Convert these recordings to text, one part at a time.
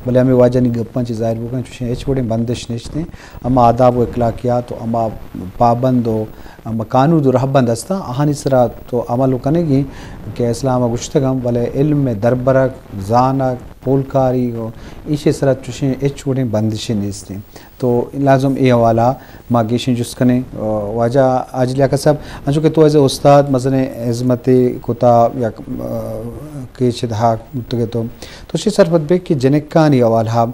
بلے ہمے واجہانی گپاں چہ ظاہر بوگ ءَ انت، چوشیں ہچ وڑیں بندش نیست انت۔ ہما آداب و اخلاقیات و ہما پابند و ہما قانود و رہبند ہستاں، آہانی سرا تو عمل و کنگی کہ اسلام ءَ گوشتگ انت، بلے علم ءِ دربرگ، زانگ، پولکاری و ایشی سرا چوشیں ہچ وڑیں بندشے نیست انت۔ تو لازم اے حوالہ ما گیشیں جست کنیں۔ واجہ حاجی لیاقت صاحب، انچو کہ تو ایز اے استاد مزنیں ہزمتے کتا یا، آ، کیچ دہا بوتگے تو، تو چے سرپد بے کہ جنکانی حوالہ،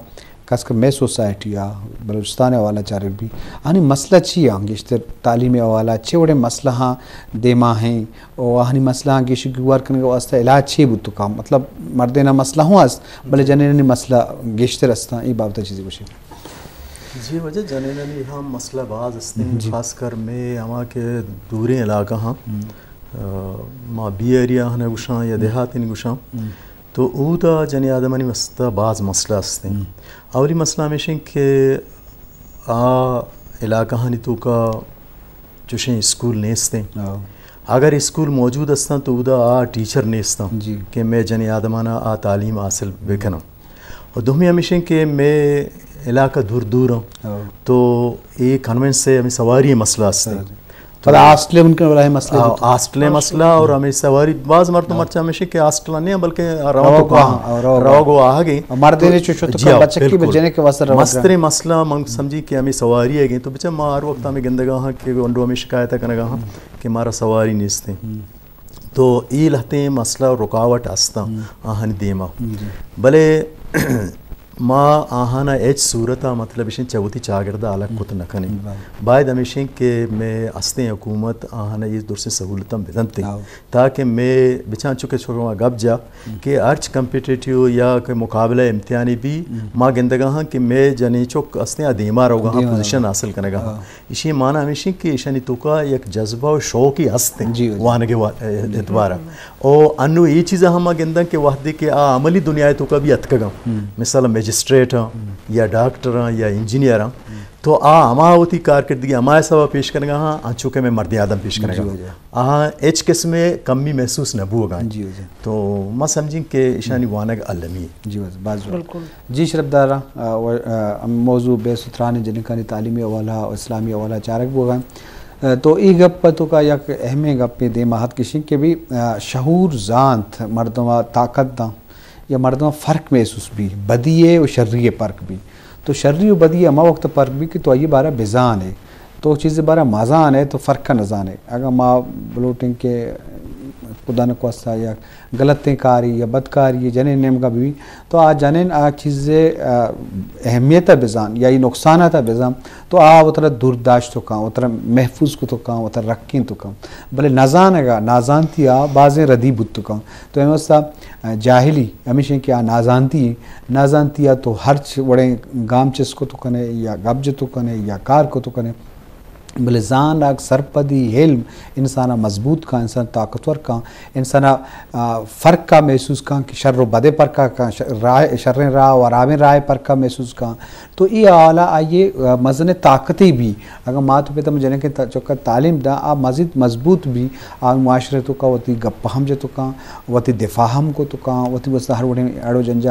خاص کر مئے سوسائٹی ءَ، بلوچستان ءِ حوالہ چارگ بی، آہانی مسئلہ چی آں؟ گیشتر تعلیم ءِ حوالہ چے وڑیں مسئلہ آں دیما ہیں؟ او آہانی مسئلہ آں گیشی گیوار کنگ ءِ واسطہ علاج چے بوت کاں؟ مطلب، مردیناں مسئلہ ہوں است، بلے جنینانی مسئلہ گیشتر استاں، اے بابت ءَ چیزے گوشے۔ جی واجہ، جنینانی ہم مسئلہ باز استیں، جی۔ خاص کر مئے ہما کہ دوریں علاقہ ہاں، ہم۔ آ، ما بی ایریا ہنے گوشاں یا ہم۔ دیہاتیں گوشاں، ہم۔ تو اودا جنی آدمانی واسطہ باز مسئلہ استیں۔ ہم۔ اولی مسئلہ ہمیش انت کہ آ علاقہ ہانی توکا چوشیں اسکول نیستیں۔ ہاں۔ اگر اسکول موجود استاں تو اودا آ ٹیچر نیستاں، جی۔ کہ مئے جنی آدمانا آ تعلیم حاصل بکناں۔ و دومی ہمیش انت کہ مئے علاقہ دور دور آں، ہاں۔ تو اے کنوینس ءِ ہمے سواری ءِ مسئلہ است۔ ہاں۔ تو پدا ہاسٹل ءِ ممکن ولا مسئلہ آ، بوت۔ ہاسٹل ءِ مسئلہ اور ہمے سواری، باز مردم ہاں۔ مرچاں ہمیش انت کہ ہاسٹل ءَ نہ انت، بلکہ روگ روگ ءَ آہاں، آہاں، روگ ءَ۔ روگ ءَ آہگ انت۔ مردین چو شتو جی ہاں، بچکی بالکل۔ بجنے کے واسطہ روگ ءَ۔ مستریں مسئلہ من سمجھی کہ ہمے سواری ءِ گیں۔ تو بچہ ما ہر وقت ہمے گندگا ہاں کہ گونڈو ہمے شکایت کنگا ہاں ہم۔ کہ مارا سواری نیستیں۔ ہم۔ تو اے لہتیں مسئلہ و رکاوٹ ہستاں ہم۔ آہانی دیما۔ جی۔ بلے ما آہانا ہچ صورتا مطلب اشیں چہ وتی چاگردا الگ کت نہ کنیں۔ بلے۔ باید ہمیشیں کہ مئے ہستیں حکومت آہانا اے درسیں سہولتاں بدنتیں۔ ہاؤ۔ تاکہ مئے بچاں چونکہ شما گپ جا ہم۔ کہ ہرچ کمپیٹیٹیو یا کہ مقابلہ امتحانی بی ہم۔ ما گندگا ہاں کہ مئے جنیں چک ہستیں آ دیما روگا ہاں، دیما پوزیشن روگا۔ حاصل کنگا ہاں۔ ہاں۔ ایشی معنی ہمیش انت کہ ایشانی توکا یک جذبہ و شوقی ہست انت جی، جی۔ وانگ ءِ وا-، جی۔ اعتبار ءَ۔ او انو اے چیز ہم ما گنداں کہ وہدے کہ آ عملی دنیا ءِ توکا بھی اتکگاں، ہم۔ مثال مجسٹریٹ آں ہم۔ یا ڈاکٹر آں یا انجینئر آں، ہم۔ تو آ ہما وتی کارکردگی ہما حساب ءَ پیش کنگا ہاں، انچو کہ مئے مردیں آدم پیش کنگا جی، ہاں۔ جی۔ آہاں ہچ قسمے کمی محسوس نہ بوگا انت۔ جی، جی۔ تو ما سمجھیں کہ ایشانی ہم۔ وانگ المی۔ جی، باز، باز جوان۔ بالکل۔ جی شرپدار، آ، و، آ، ہم موضوع بحث و تران جنکانی تعلیمی حوالہ و اسلامی حوالہ چارگ بوگا۔ آ، تو ای گپ ءِ توکا یک اہمیں گپے دیما اتک، ایش انت کہ بھی، آ، شعور زانت مردم ءَ طاقت داں یا مردم ءَ فرق محسوس بی، بدی ءِ و شری ءِ فرق بی۔ تو شری و بدی ءِ ہما وقت فرق بی کہ تو آئی بارہ بزان ئے۔ تو چیز بارہ مزان ئے تو فرق نزان ئے۔ اگاں ما بلوٹیں کہ خدا نخواستہ یا غلطیں کاری یا بدکاری جنین نیمگا بہ بیت، تو آ جنین آ چیزے، آ، اہمیت ءَ بزان یا ای نقصانات ءَ بزان، تو آ وترا دور داشت کن، وترا محفوظ کت کن، وترا رکینت کن۔ بلے نزانگ ءَ، نازانتی ءَ بازیں ردی بوت کن۔ تو اے واسطہ، آ، جاہلی ہمیش انت کہ آ نازانتی، نازانتی ءَ تو ہرچ وڑیں گام چست کت کنے یا گپ جت کنے یا کار کت کنے۔ بلے زانگ، سرپدی، علم انسان ءَ مضبوط کن، انسان ءَ طاقتور کن، انسان ءَ، آ، فرق ءَ محسوس کن کہ شر و بدے فرق ءَ کن، ش-، راہ، شریں راہ و ہرابیں راہ ءِ فرق ءَ محسوس کن۔ تو اے حوالہ آئی ءِ، آ، مزنیں طاقتے بی۔ اگاں مات و پت ہم جنکیں تا-، چکا تعلیم داں، آ مزید مضبوط بی، آ معاشرے توکا وتی گپ ہم جت کن، وتی دفاع ہم کت کن، وتی واسطہ ہر وڑیں اڑ و جنجال